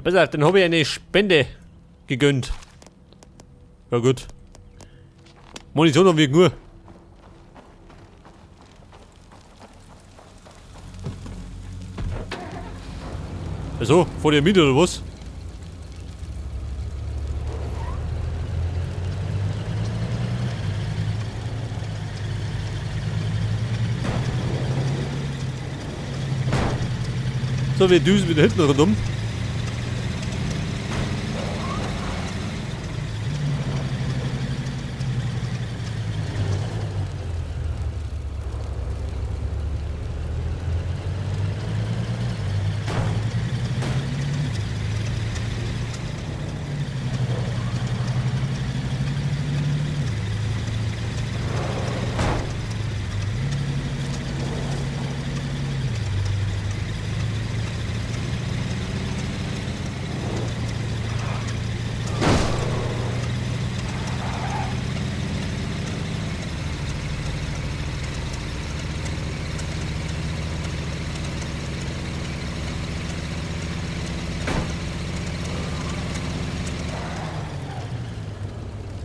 Ja, pass auf, dann habe ich eine Spende gegönnt. Ja gut. Munition haben wir nur. Also, vor dir mit oder was? So, wir düsen wieder hinten rundum.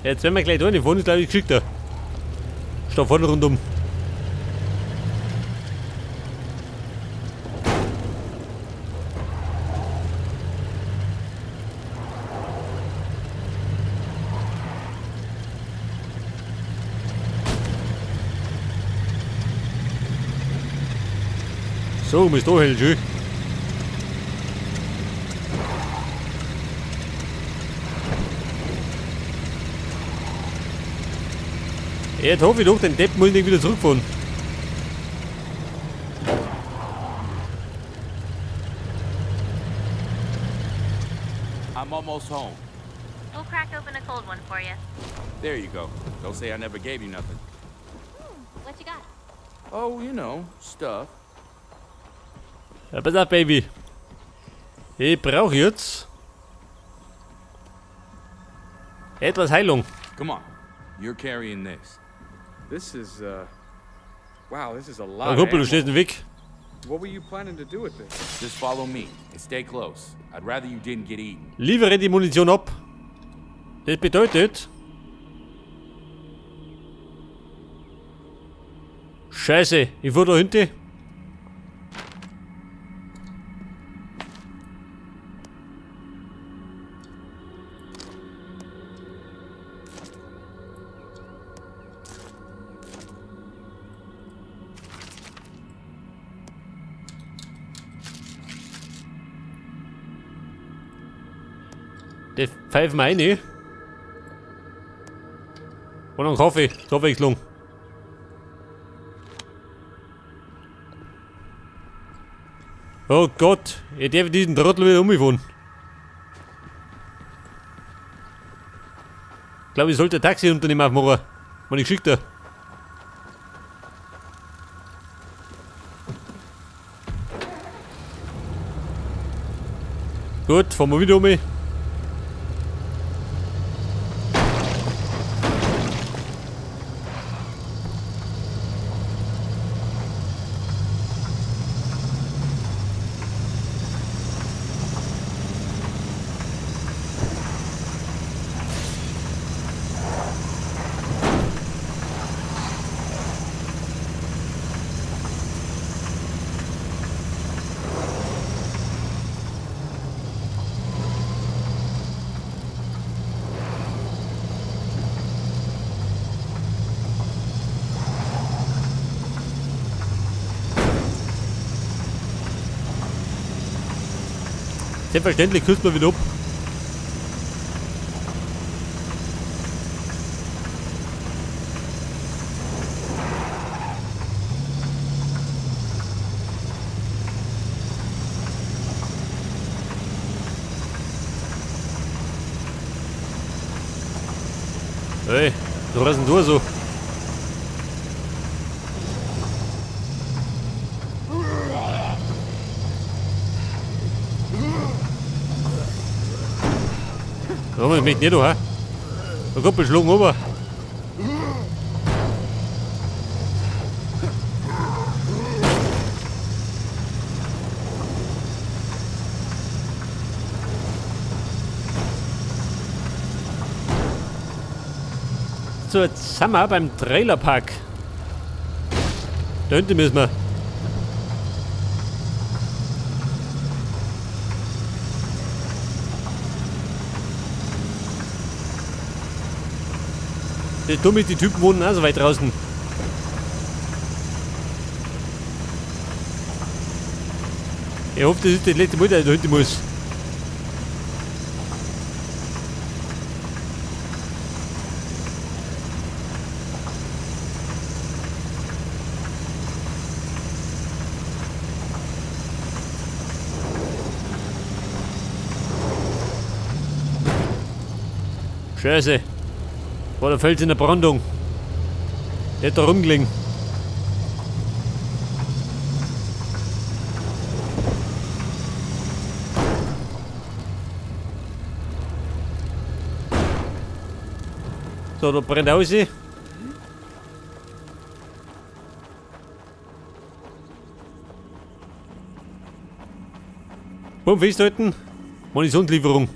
Jetzt werden wir gleich da hinfahren, ist glaube ich geschickter. Statt vorne rundum. So, bist du hell, schön. Jetzt hoffe ich doch, den Depp muss ich nicht wieder zurückfahren. I'm almost home. We'll crack open a cold one for you. There you go. Don't say I never gave you nothing. What you got? Oh, you know, stuff. Ja, pass auf, Baby. Ich brauche jetzt etwas Heilung. Come on. You're carrying this. This is, wow, this is a Ja, lot. Kumpel, du of stehst ammo. im Weg. What were you planning to do with this? Just follow me and stay close. I'd rather you didn't get eaten. Liefere die Munition ab. Das bedeutet... Scheiße, ich fahr da hinten. Das pfeifen wir rein. Und einen Kaffee zur Abwechslung. Oh Gott, ich darf diesen Trottel wieder umfahren. Ich glaube, ich sollte ein Taxiunternehmen aufmachen. Meine Geschichte. Gut, fahren wir wieder um. Selbstverständlich küsst man wieder ab. Hey, du hast denn du so? Ja, ich möchte nicht, hä? Da kommt ein Schlag runter. So, jetzt sind wir beim Trailerpark. Da hinten müssen wir. Das Dumme ist, die Typen wohnen auch so weit draußen. Ich hoffe, das ist das letzte Mal, dass ich da hinten muss. Scheiße. War der Fels in der Brandung. Der hat da rumgelegen. So, da brennt aus. Bumm, festhalten. Munitionslieferung.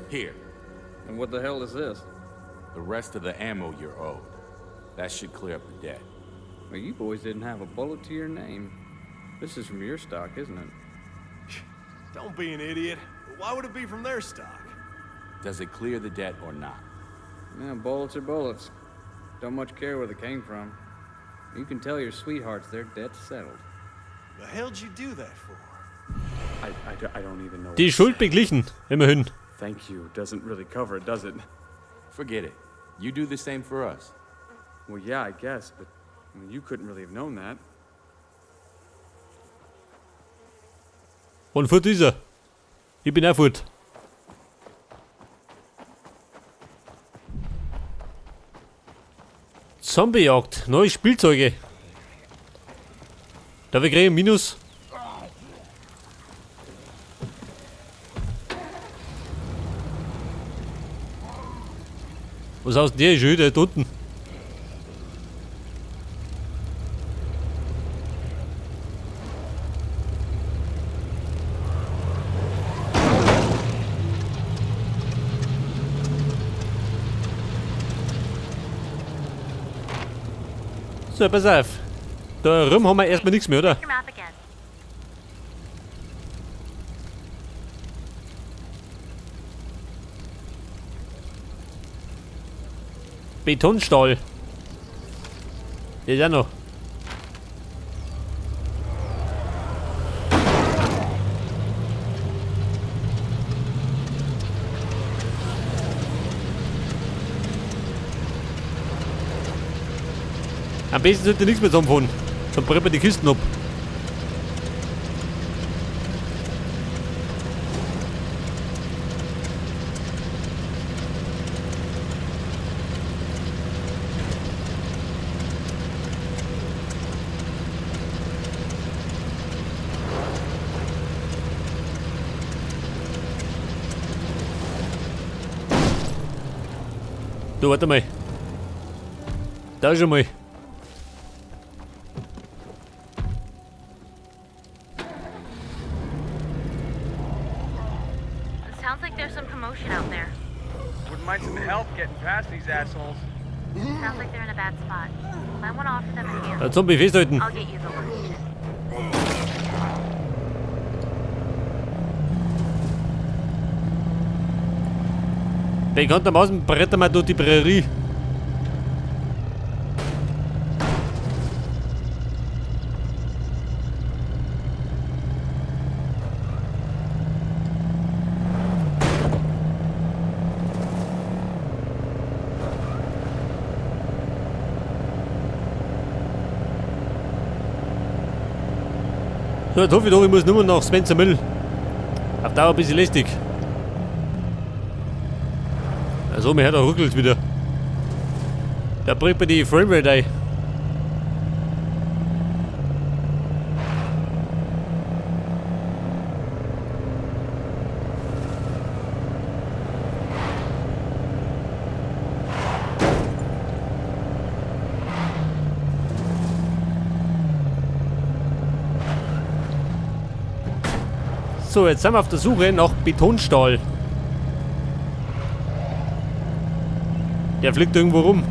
Here, And what the hell is this? the rest of the ammo you're owed. That should clear up the debt. Well, you boys didn't have a bullet to your name. This is from your stock, isn't it? Don't be an idiot. Why would it be from their stock? Does it clear the debt or not? Yeah, bullets are bullets. Don't much care where they came from. You can tell your sweethearts their debt's settled. The hell'd you do that for? I don't even know. Die Schuld beglichen. Immerhin. Thank you doesn't really cover it, does it? Forget it. You do the same for us. Well, yeah, I guess, but I mean, you couldn't really have known that. Und fort ist er. Ich bin auch fort. Zombiejagd. Neue Spielzeuge. Da wir kriegen Minus. Was heißt denn der? Ist schon wieder da unten. So, pass auf. Da rum haben wir erstmal nichts mehr, oder? Check your map again. Betonstahl. Der ist auch noch. Am besten sollte nichts mehr zusammenfahren. Dann brennt man die Kisten ab. Du, warte mal. Da schon mal. It sounds like there's some commotion out there. Wouldn't mind some help getting past these assholes. Sounds like they're in a bad spot. I want to offer them a hand. Der Zombie festhalten. I'll get you the location. Bekanntermaßen brettern wir durch die Prärie. So, jetzt hoffe ich doch, ich muss nur nach Spencer Mill. Auf Dauer ein bisschen lästig. Also, mir hört er ruckelt wieder. Da bringt mir die Framerate ein. So, jetzt sind wir auf der Suche nach Betonstahl. Der fliegt irgendwo rum.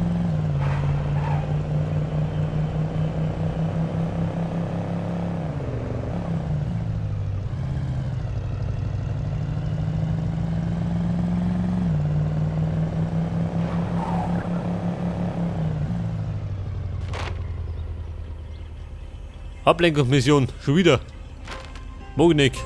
Ablenkungsmission, schon wieder. Mag ich nicht.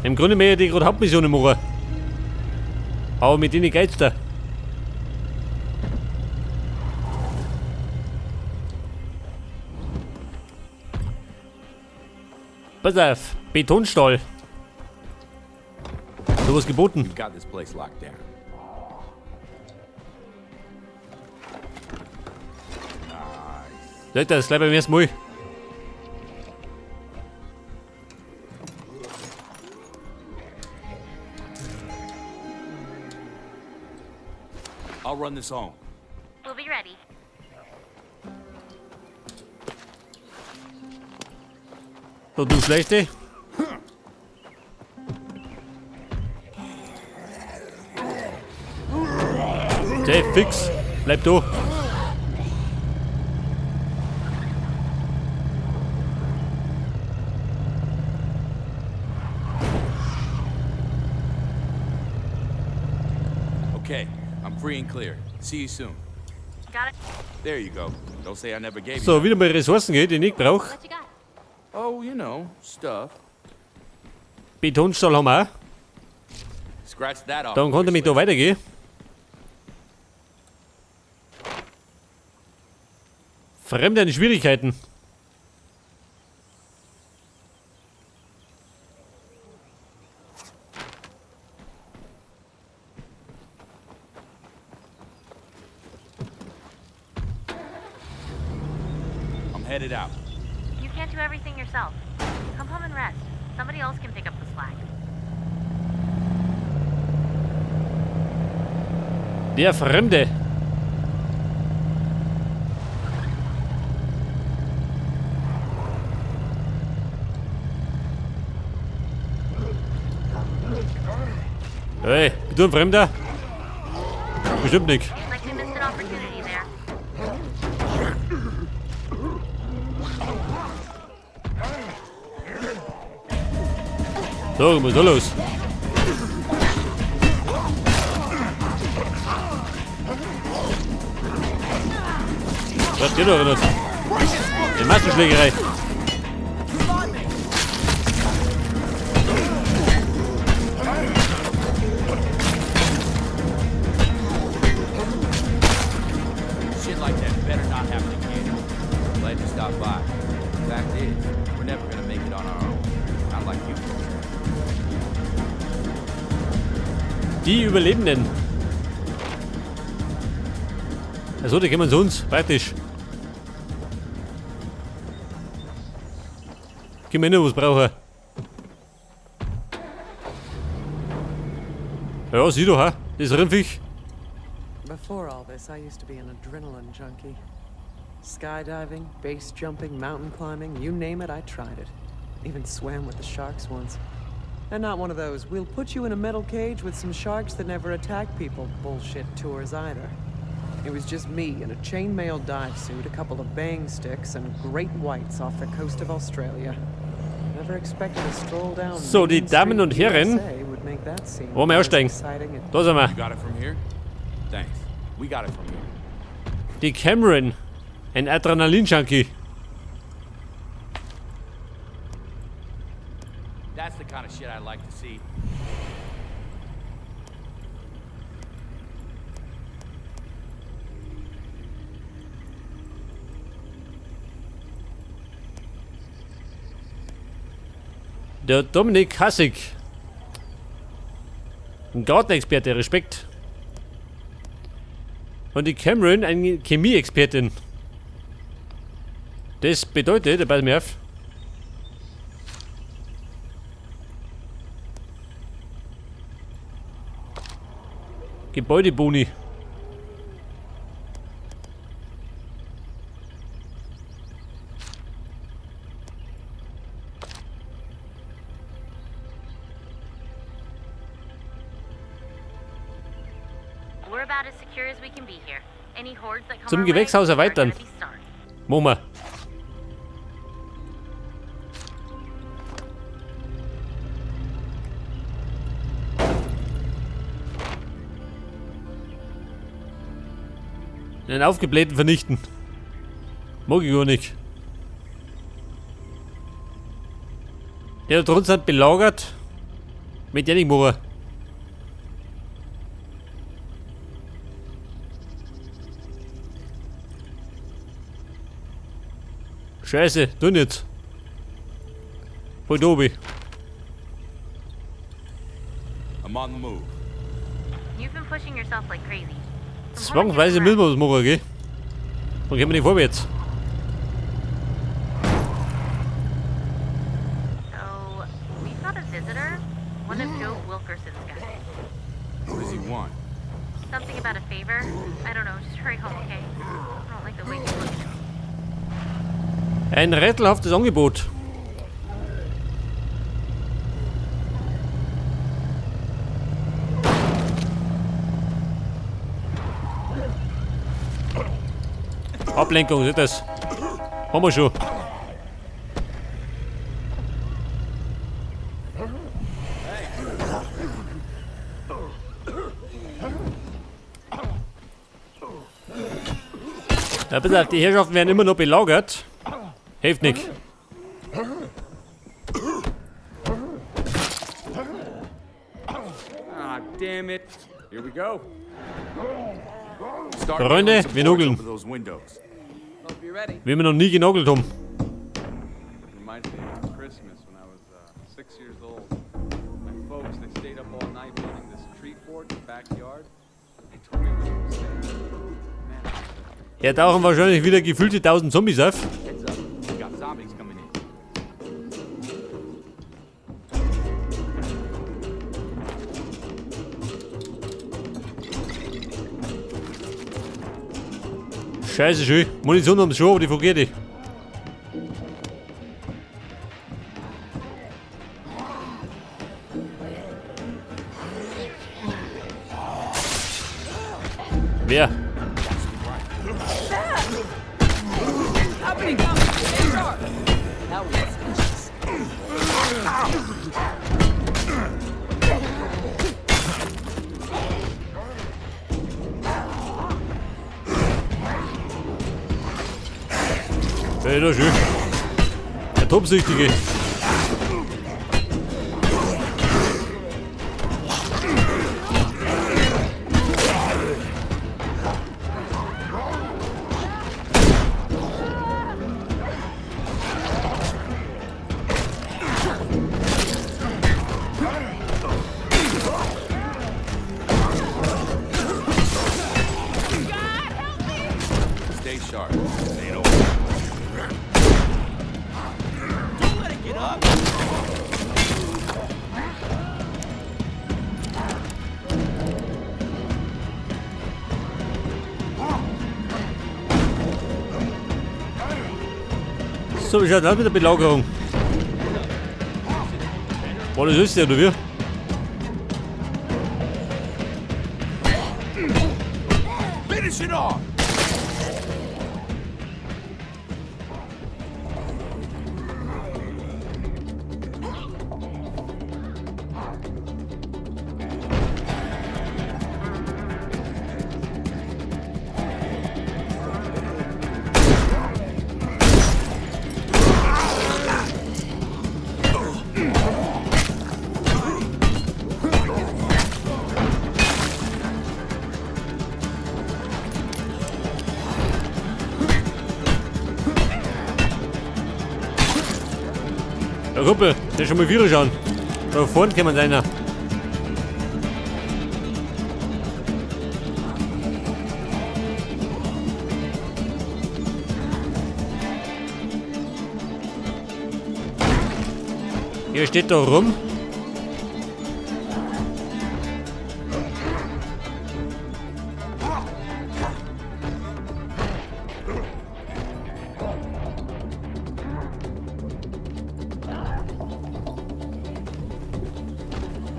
Im Grunde möchte ich gerade Hauptmissionen machen. Aber mit denen geht's da. Pass auf, Betonstahl. Sowas geboten. We've got this place locked down. Leute, das gleich beim ersten Mal. I'll run this home. We'll be ready. So, du Schlechte. Hey, fix. Bleib da. Okay, I'm free and clear. See you soon. Got it. There you go. Don't say I never gave you. So, wieder mal Ressourcen, gell, die ich nicht brauche. What you got? Oh, you know, stuff. Betonstahl haben wir auch. Scratch that off. Dann the konnte mich da wish list. weitergehen. Fremde in Schwierigkeiten. I'm headed out. You can't do everything yourself. Come home and rest. Somebody else can pick up the slack. Der Fremde. Hey, bist du ein Fremder? Bestimmt nicht. Like we missed an opportunity there. So, was ist da los? Was geht doch nicht? Die Massenschlägerei. Shit like that better not happen again. Glad you stopped by. Fact is, we're never gonna make it on our own. Not like you folks. Die Überlebenden. Also, die kommen zu uns. Praktisch. Gib mir nur was brauche. Ja, sieh doch, ha? Das ist Rindviech. Before all this, I used to be an adrenaline junkie. Skydiving, base jumping, mountain climbing, you name it, I tried it. Even swam with the sharks once. And not one of those, we'll put you in a metal cage with some sharks that never attack people bullshit tours either. It was just me in a chainmail dive suit, a couple of bang sticks, and great whites off the coast of Australia. Never expected a stroll down So, die Main Damen Street und Herren, USA would make that seem wollen wir about as aussteigen? exciting Da sind wir. You got it from here? Thanks. We got it from here. Die Cameron, ein Adrenalin-Junkie. That's the kind of shit I like to see. Der Dominik Hassig. Ein Gartenexperte, Respekt. Und die Cameron, eine Chemieexpertin. Das bedeutet, da pass mir auf. Gebäudeboni. We're about as secure as we can be here. Any hordes that come Zum our way Gewächshaus are erweitern. gonna be sorry. Machen wir. Den Aufgeblähten vernichten. Mag ich gar nicht. Der da drunten sind belagert. Mit der nicht machen. Scheiße, tu nicht. Voll Tobi. I'm on the move. You've been pushing yourself like crazy. Come home and get Zwangsweise some müssen rest. wir was machen, gell? Dann kommen wir nicht vorwärts. So, we've got a visitor. One of Joe Wilkerson's guys. What does he want? Something about a favor? I don't know. Just hurry home, okay? I don't like the way he's looking at me. Ein rätselhaftes Angebot. Ablenkung, seht das? Haben wir schon. Ja, bitte, die Herrschaften werden immer noch belagert. Hilft nix. Ah, damn it. Here we go. Start Freunde, nailing some wir boards nugeln. over those windows. Hope you're ready. Wie wir noch nie genagelt haben. Reminds me of Christmas when I was 6 years old. My folks, they stayed up all night building this tree fort in the backyard. They told me it was a mistake. Man, Hier tauchen wahrscheinlich wieder gefühlte 1000 Zombies auf. Heads up. We got zombies coming in. Scheiße, schön. Munition haben sie schon, aber die vergeht ich. Wer? Company coming! Stay sharp! That was vicious. Ja, da schön. Der Tobsüchtige. Stay sharp. This ain't over. Don't let it get up. So, wie schaut das aus mit der Belagerung? Boah, das ist ja, oder wie? Finish it off. Ja, Kumpel, der schon mal wieder schauen. Da vorne kommt einer. Hier steht da rum.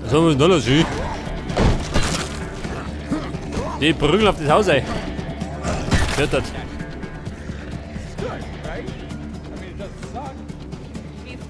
Was haben wir denn da los? Die prügeln auf das Haus ein. Hört das. Good, right? I mean, it doesn't suck.